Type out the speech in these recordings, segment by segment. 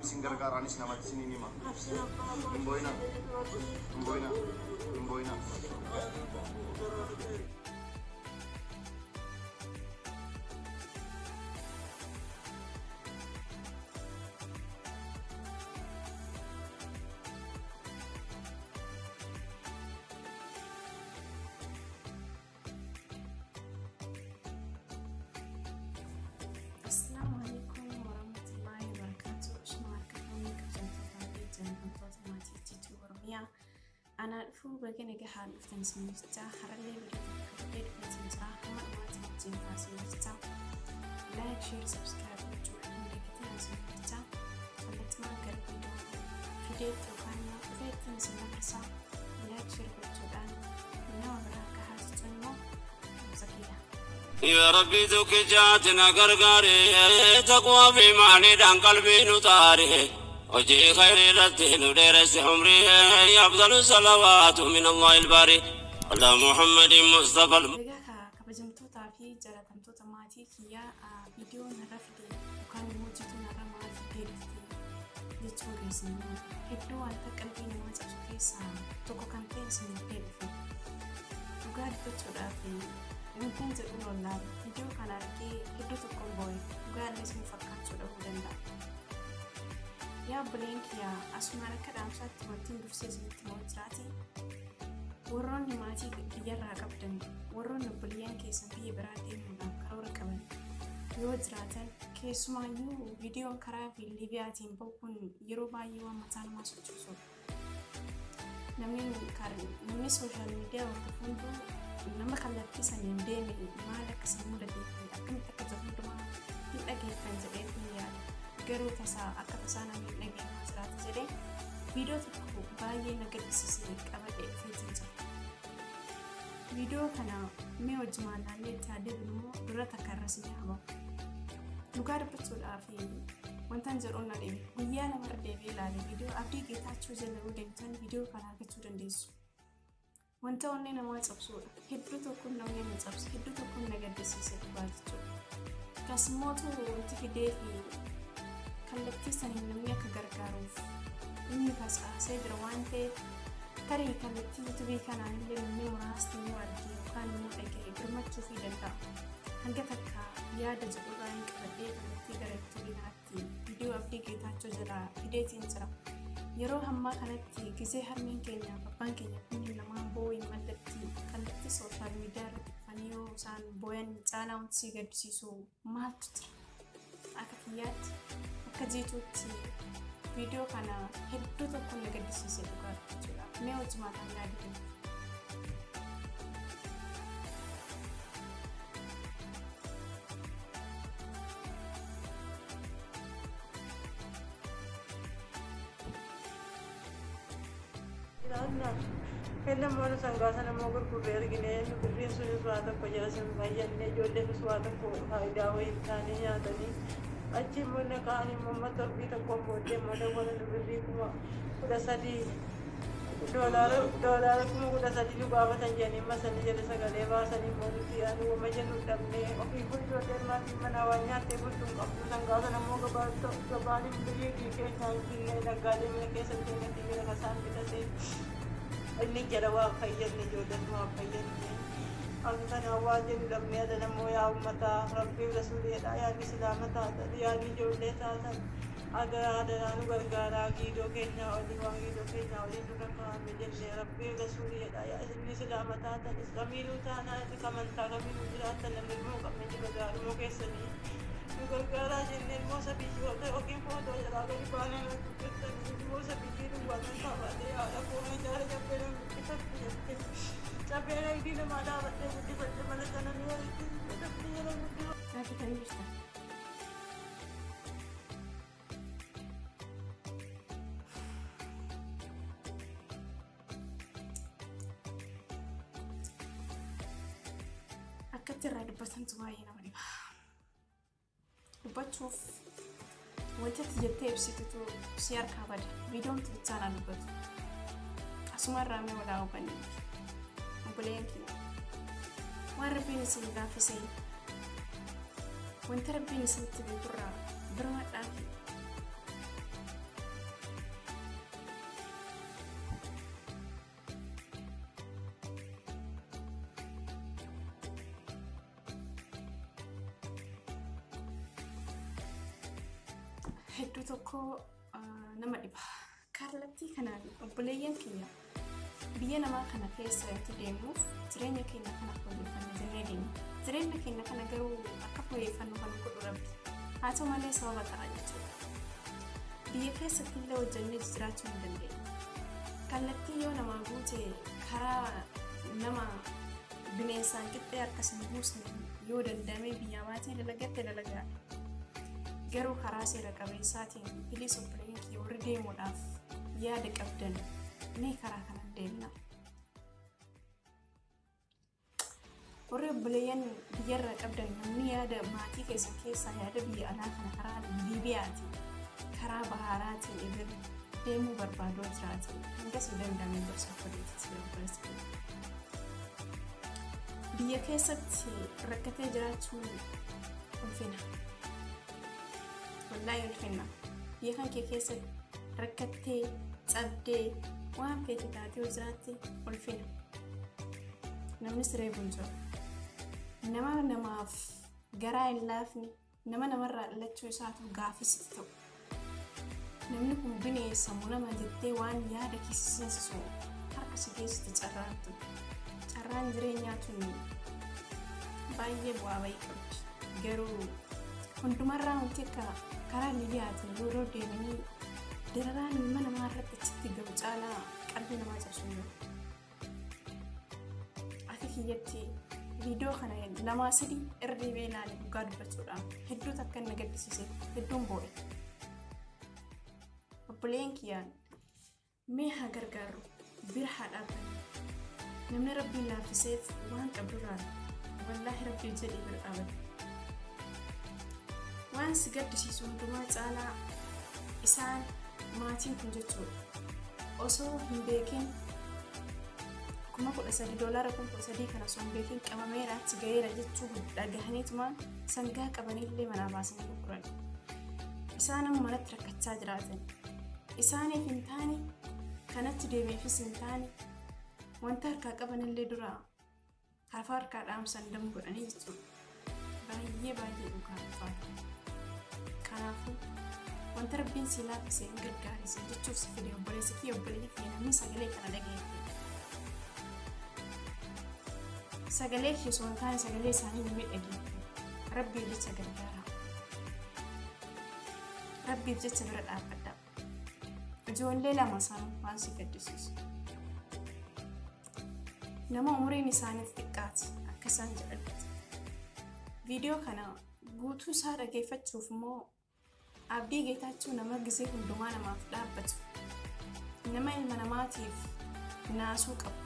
Isin gargaaraanis namatti isiniin hima. Hin boo'inaa. Hin boo'inaa. Hin boo'inaa. Assalamu alaikum warahmatullahi wabarakatuh. Ishuma harka fuunee kabajamtootaa fi jaallatamtoota maatii Jiituu Oromiyaa. Anaa dhufuu baga nagahaan dhuftan isin jechaa harallee viidiyoo tokko qabadhee dhufeetiin jira. Hamma dhumaatti wajjin taasisu jechaa. Like, share, subscribe gochuu hin dagatinaa isin jechaa. Kallattumaan gara viidiyoo fideetti yookaan immoo dhufeettiin isin dabarsaa. Like, share gochuudhaan nama biraa akka haasoftan immoo dhaamsa kiyya. يا ربي توكجاتنا غرغاري تقوى في معني دان قلبي نطاري وجي خير رتين وديرس عمري أفضل الصلوات من الله الباري على محمد مصطفى. Egaa kabajamtootaa fi jaalatamtoota maatii kiyyaa, viidiyoo narra fide yookaan immoo jituu narra maal fidee dhufte jechuun keessan immoo hedduu wanta qalbii namaa cabsu keessaa tokko kan ta'e isin fidee dhufe. Dhugaa dubbachuudhaaf wantan jedhu wallaalu viidiyoo kana argee hedduu tokkoon boo'e, dhugaa illee isin fakkaachuu dhabuu danda'a. Yaa obboleen kiyyaa, asumaan akka dhaamsaatti wantiin dursee isinitti himaa jiraate, warroonni maatii biyyarraa qabdan, warroonni obboleeyyan keessan biyya biraa deemuudhaaf karoora qaban yoo jiraatan, keessumaayyuu viidiyoon karaa Liibiyaatiin bahu kun yeroo baay'ee waan mataa namaa sochoosudha. Namni social media hordofu hunduu nama kallattii saniin deeme maal akka isin mudatee fi akkamitti akka jiru hundumaa hin dhageeffan jedhee hin yaadu. Garuu tasaa akka tasaa namni hin dhageenye jiraata jedhee viidiyoo tokko baay'ee na gaddisiisee qabadhee dhufeetiin jira. Viidiyoo kana mee wajjumaan laallee itti adeemnu immoo dura takka irra isin haa bahu. Dhugaa dubbachuudhaaf wantan jedhuun na dhibe, guyyaa lamarra deebi'ee ilaale. Viidiyoo Abdii Geetaachoo jala yoo deemtan viidiyoo kana argachuu dandeessu. Wanta onnee namaa cabsuudha. Hedduu tokkoon namni na cabse, hedduu tokkoon na gaddisiise dhugaa jechuudha. Akkasumas wanti fidee fi kallattii saniin namni akka gargaaruuf inni facaasee jira waan ta'eef, tarii kallattii yuutuubii kanaan illee namni muraasni yoo arge yookaan immoo dhaga'e birmachuu fi danda'a. Hanga takka yaada jedhurraa hin qabadhee kallattii gara yuutuubii kanaatti viidiyoo Abdii Geetaachoo jala fideetiin jira. Yeroo ammaa kanatti gizee harmeen keenya, abbaan keenya kunniin lamaan boo'in mallattii kallattii social media irratti dhufanii yoo isaan booyan caalaa wanti si gaddisiisu maaltu jira? Akka kiyyaatti, akka jiituutti viidiyoo kana hedduu tokko na gaddisiise dhugaa jechuudha. Mee wajjumaan yaaduu danda'u. Jiraannaan kenna immoo nu sangaa sana immoo gurgurree argine, nu birriin sunis waa tokko jala sin fayyadne, ijoolleefis waa tokko faayidaa wayii hin taane nyaatanii. Achi immoo na kaan immoo amma torbii tokkoon booddee immoo dawwala, nu birrii 13,000, doolaara 13,000 nu gaafatan jedhanii masanii jala sagalee baasanii immoo nuti yaadu wama jennu dhabnee ofii kun ijoolleen maatiin manaa waan nyaattee bultuu hin qabdu. Sangaa sana immoo gabaan hin biyyi keessaa hin binne, naggaadee mana keessatti gatii jala kasaan bitate inni jala waan fayyadne, ijoolleen waan fayyadne. Akka kanaan waan jennu dhabnee adan ammoo yaa uummataa rabbii rasuuliidha, yaadni islaama taatan, yaadni ijoollee taatan, adaraa adaraa nu gargaaraa, giidoo keenyaa olii waan giidoo keenyaa olii nurra kaa'ame jennee rabbii rasuuliidha. Yaa isin islaama taatan, kamiinuu taanaa, kamantaa kamiinuu jiraatan, namni immoo qabne jira, gaarumoo keessanii nu gargaaraa jennee. Immoo sabiyyoota yookiin footoo jalaa gadi baanee nu dubbistanii immoo sabiyyii duwwaa nan taabaatee haadha koo jaara jabbee nan guddifadhe jette, cabee nagdii namaa dhaabadhee guddifadhe mana sana ni walitti guddifadhe jala guddifadhe. Argitanii jirtan. Akkatti irraa dubbatantu baay'ee nama dhiba. Dubbachuuf wanti ati jettee ibsitutu si harkaa bada. Viidiyoon bichaan haa dubbatu. Asuma irraa mee walaa hubanne. Obboleeyyan kiyya. Waan rabbiin isin laaffisee, wanta rabbiin isinitti beekurraa birmadhaa fi Hedduu tokko nama dhiba. Kallattii kanaan obboleeyyan kiyya biyya namaa kana keessa itti deemuuf jireenya keenya kana fooyyeffanna jennee deemna. Jireenya keenya kana garuu akka fooyyeffannu kan godhu Rabbi. Haa ta'u malee sababa ta'a jechuudha. Biyya keessatti illee hojjennee jiraachuu hin dandeenyu. Kallattii yoo namaa guute karaa nama bineensaan qixxee akkas hin buusne yoo danda'ame biyya maatii dalagatte dalagaa. Garuu karaa seera qabeessaatiin bilisa obboleeyyan kiyya warri deemuudhaaf yaada qabdan mee karaa kanaan deemna. Warri obboleeyyan biyyarraa qabdan namni yaada maatii keessan keessaa yaada biyya alaa kana karaa Liibiyaatiin karaa Baharaatiin irra deemuu barbaadoo jiraate hangas hin danda'amne gorsa obboleettii obboleessa. Biyya keessatti rakkatee jiraachuun ulfina. Wallaahi ulfina. Biyya kan kee keessatti rakkattee cabdee waan feete taatee yoo jiraatte ulfina. Namni siree bulchu. Nama namaaf garaa hin laafne, nama namarraa dhalachuu isaatu gaafis ta'u. Namni kun bineensa nama jettee waan yaada keessa seensisu harka si keessatti carraantu. Carraan jireenyaa tun baay'ee bu'aa bayii qabdi. Garuu hundumarraa wanti akka karaa Liibiyaatiin yeroo deemanii dararaan ilma namaa irratti achitti gahu caalaa qalbii namaa cabsu hin jiru. Akka kiyyatti viidiyoo kana 2-3 irra deebi'ee ilaalee dhugaa dubbachuudhaan hedduu takka na gaddisiise hedduun boo'e. Obboleen kiyyaan mee haa gargaarru bira haa dhaabbannu. Namni Rabbiin laaffiseef waan qabdurraa wallaahi Rabbiif jedhee bira dhaabata. Waan si gaddisiisu hundumaa caalaa isaan maatiin kun jechuudha. Osoo hin beekin $13,000 $13,000 kana osoo hin beekin qabameera achi gaheera jechuu dhagahaniitumaan sangaa qabanillee manaa baasanii gurguran. Isaan amma manatti rakkachaa jiraatan. Isaaniif hin taane kanatti deemeefis hin taane wanta harkaa qabanillee dura hafa harkaa dhaamsan damu godhanii jechuudha. Baay'ee baay'ee dhugaa ulfaata. Kanaafuu wanta Rabbiin si laaffise hin gargaarisa jechuuf si fide obboleessi kiyya obboleettii kiyya namni sagalee kana dhageette. Sagalee kiyya osoo hin taane sagalee isaanii namni dhageette. Rabbiif jecha gargaara. Rabbiif jecha bira dhaabbadha. Ijoollee lama isaan waan si gaddisiisu. Nama umuriin isaanii xixiqqaati akka isaan jedhanitti. Viidiyoo kana guutuu isaa dhageeffachuuf immoo Abdii Geetaachoo nama gisee hundumaa namaaf dhaabbatu, nama ilma namaatiif naasuu qabu,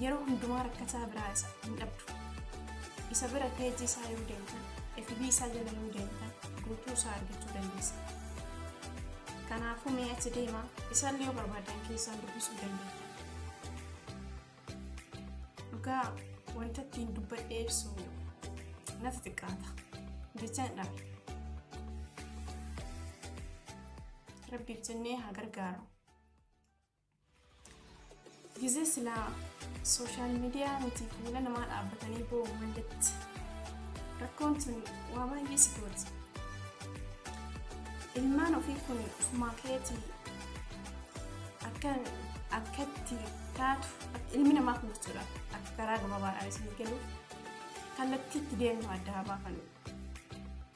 yeroo hundumaa rakkataa biraa isa hin dhabdu. Isa bira peejii isaa yoo deemtan, FB isaa jala yoo deemtan guutuu isaa argachuu dandeessa. Kanaafuu mee achi deemaa isaallee yoo barbaadan keessaan dubbisuu dandeetta. Dhugaa wanta ittiin dubbadhee ibsu natti xiqqaata. Jechaan dhabe. Rabbiif jennee haa gargaaru. Gizee silaa sooshaal miidiyaa miti fuula namaa dhaabbatanii boo'u mallatti. Rakkoon tun waa baay'ee si gooti. Ilmaan ofii kun ofumaa keetii akkatti taatu ilmi namaa kun jechuudha. Akka karaa gabaabaadhaan isin galuuf kallattii itti deemnu adda haa baafannu.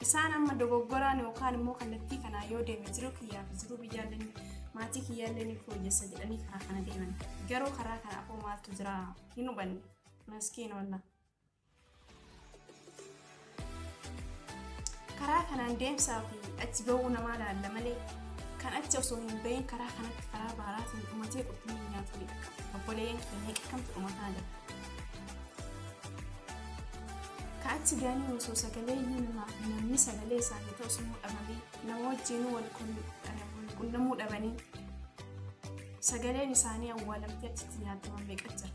Isaan amma dogoggoraan yookaan immoo kallattii kanaa yoo deeme jiruu kiyyaa fi jiruu biyyaallee maatii kiyyaallee ni fooyyessa jedhanii karaa kana deeman. Garuu karaa kana afoo maaltu jira hin hubanne. Maskiin walla. Karaa kanaan deemsaa fi achi ba'uu namaa laalla malee kan achi osoo hin bahin karaa kanatti karaa baaraatiin dhumatee qurxummii nyaatu ni dhaqqaba. Obboleeyyan keenya meeqa kamtu dhumataa jira. Kan achi ga'anii osoo sagalee iyyuu namni sagalee isaanii ta'us immoo dhabamee nama wajjinuu wal qunnamuu dhabanii sagaleen isaanii awwaalamtee achitti nyaataman meeqa jira.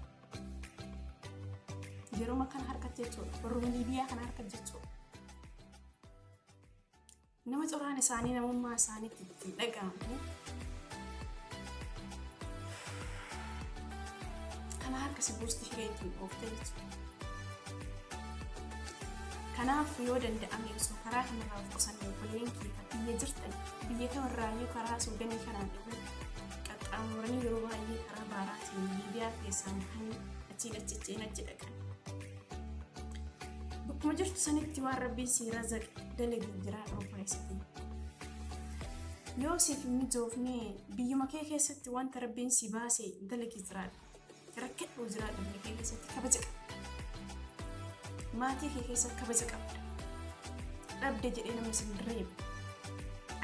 Yeroo kana harkatti jechuudha. Warroonni Liibiyaa kana harkatti jechuudha. Nama coraan isaanii namummaa isaaniitti itti dhaga'amu. Kana harka si buusti hiree ittiin dhooftee jechuudha. Kanaaf yoo danda'ame osoo karaa kanarraa of qusannee obboleeyyan kiyya biyya jirtan biyya kamirraayyuu karaa Suudanii kanaan dhugan qaxxaamuranii yeroo baay'ee karaa baaraatiin Liibiyaa keessaan bahanii achiin achichiin achi dhaqan. Bakkuma jirtu sanitti waan rabbiin si razaqe dalagii jiraadha obboleessa kiyya. Yoo siif hin mijoofne biyyuma kee keessatti wanta rabbiin si baase dalagii jiraadha. Rakkadhuu jiraadha biyya kee keessatti kabaja qabda. Maatii kee keessatti kabaja qabda. Dhabde jedhee namni sin reebu.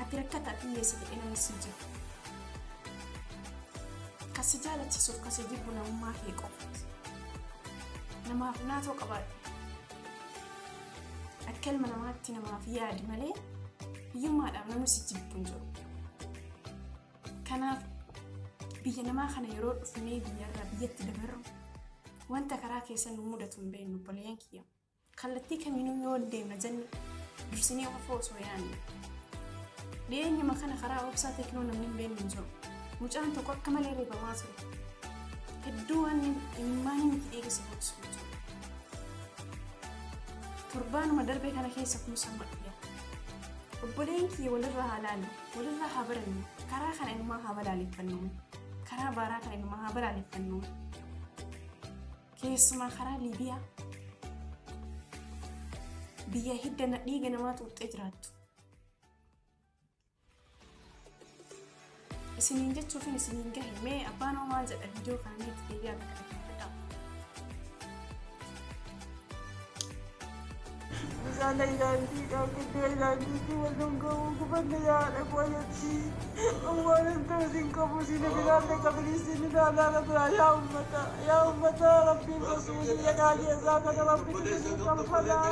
Ati rakkataa hiyyeessa jedhee namni sin jibbu. Kan si jaalachisuuf kan si jibbu namummaa kee qofa. Namaaf naatoo qabaadhu. Akka ilma namaatti namaaf yaadi malee hiyyummaadhaaf namni si jibbu hin jiru. Kanaaf biyya namaa kana yeroo dhufnee biyyarraa biyyatti dabarru wanta karaa keessa nu mudatu hin beeknu obboleeyyan kiyya. Kallattii kamiinuu yoo deemna jenne dursinee qofa osoo yaadne. Dhiyeenyuma kana karaa obsaa teeknoo namni hin beeknu hin jiru. Mucaan tokko akka malee reebamaa ture. Hedduu waan imimmaan miti dhiiga si boochisu jechuudha. Torbaanuma darbe kana keessa kunuunsan madhiya. Obboleen kiyya walirraa haa laallu, walirraa haa barannu, karaa kana inumaa haa balaaleffannu, karaa baaraa kana inumaa haa balaaleffannu. Keessumaa karaa Liibiyaa biyya hidda dhiiga namaa xuuxxee jiraattu. Isiniin jechuufin isiniin gahe mee abbaan hoo maal jedha viidiyoo kana mee itti deebi'aa akka dhaggeeffadhaa. Bishaan Ayilaandii gidduu Ayilaandiitti wal dhunga'uu gubanna yaada qoyatti. Waan ta'u siin qabu siin ilaalle qabni siin ilaalaa tura yaa uummata yaa uummata rabbiin rasuulii yadaa keessaa kana rabbiin isin qalfalaa.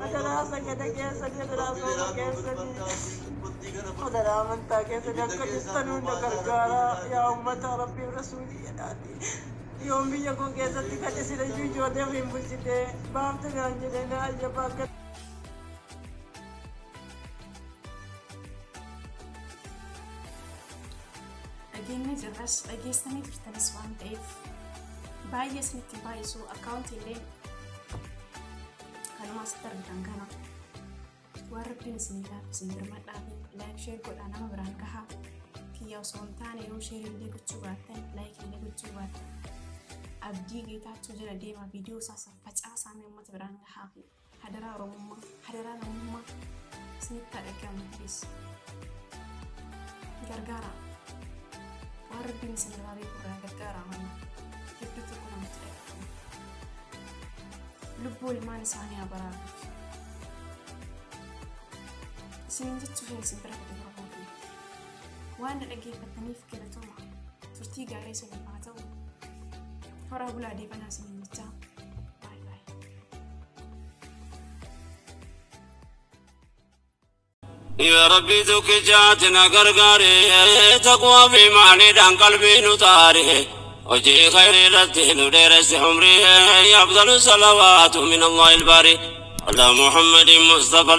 Adaraa sagada keessanii adaraa sooma keessanii adaraa amantaa keessanii akka jirtan hunda gargaaraa yaa uummata rabbiin rasuulii yadaati. Yoom biyya koo keessatti kan isin iyyuu ijoollee hin bulchite baafte naan jedhee na ayyaba akka. Dhageenye jirras dhageessanii turtanis waan ta'eef baay'ee isinitti baay'isu akkaawuntii illee kanuma asitti argitan kana waan rabbiin isinii laaffise birmadhaa fi like share godhaa nama biraan gahaa. Kiyya osoo hin taane yoo share illee gochuu baattan like illee gochuu baattan Abdii Geetaachoo jala deemaa viidiyoo isaa facaasaa mee uummata biraan gahaa fi hadaraa Oromummaa hadaraa namummaa isinitti haa dhagahamu please. Gargaaraa. Waan rabbiin isinirraa beeku irraa gargaaraa mana hedduu tokko namatti dhagahama. Lubbuu ilmaan isaanii haa baraaruuf. Isiniin jechuuf isin bira fide Oromoo fi waan na dhaggeeffattaniif galatooma. Turtii gaarii isiniif haa ta'u. Horaa bulaa deebanaa isiniin jechaa. Baay baay. يا ربي تكجاتنا غرغاري تقوى في مالي دان قلبي نطاري وجي خير رتي ندرس عمري أفضل الصلوات من الله الباري على محمد مصطفى.